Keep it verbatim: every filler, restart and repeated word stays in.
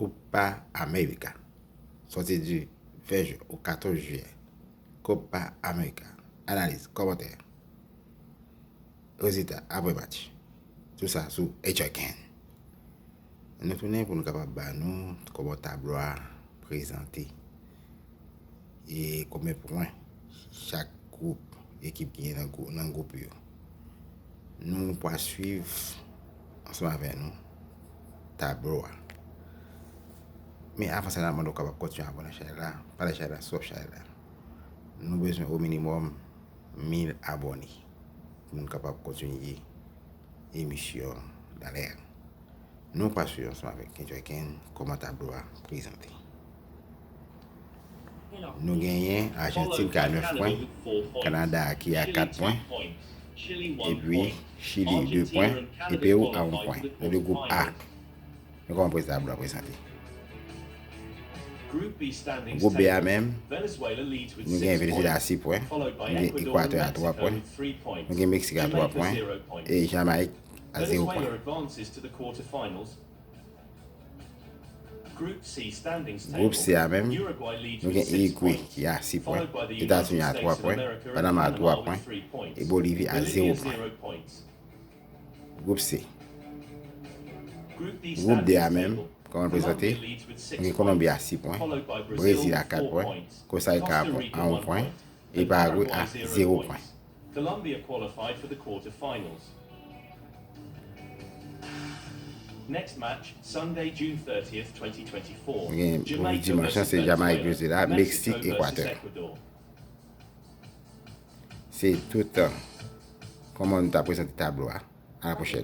Copa América. Sòti di ven jen o katòz jiyè. Copa América. Analiz, kòmantè, rezilta apre match. Tou sa sou H I K N. Nou tounen pou nou kapab ba nou kòman tablo a prezante. E konbyen pwen chak gwoup, ekip genyen nan gwou-, nan gwoup yo. Nou pral swiv ansanm avè nou tablo a. Men avan sa, n ap mande w kapab kontinye abòne ak chanèl la, pataje chanèl la, sou chanèl la. Nou bezwen o minimòm mil abòne pou nou kapab kontinye emisyon an. Dalè, nou pral swiv ansanm avèk Kendrick N kòman tablo a prezante. Nou genyen Ajantin ki a nèf pwen, Kanada ki a kat pwen, epi Chili de pwen, e Pewou a yon pwen. Nou de gwoup A. Men kòman prezan tablo a prezante. Gwoup B a menm, nou gen Venezyela a sis pwen, nou gen Ekwatè a twa pwen, nou gen Meksik a twa pwen, e Jamayik a zewo pwen. Gwoup C a menm, nou gen Irigwe ki a sis pwen, Etazini a twa pwen, Panama a twa pwen, e Bolivi a zewo pwen. Gwoup C. Gwoup D a menm, kòman l prezante, nou gen Kolonbi a sis pwen, Brezil a kat pwen, Kostarika a yon pwen, e Paragwe a zewo pwen. Colombia qualified for the quarter-finals. Next match, Sunday, June thirtieth, twenty twenty-four. Nou gen pou dimanch lan, se Jamayik, Venezyela, Meksik, Ekwatè. Se tout, euh, kòman nou ta prezante tablo a. À la prochaine.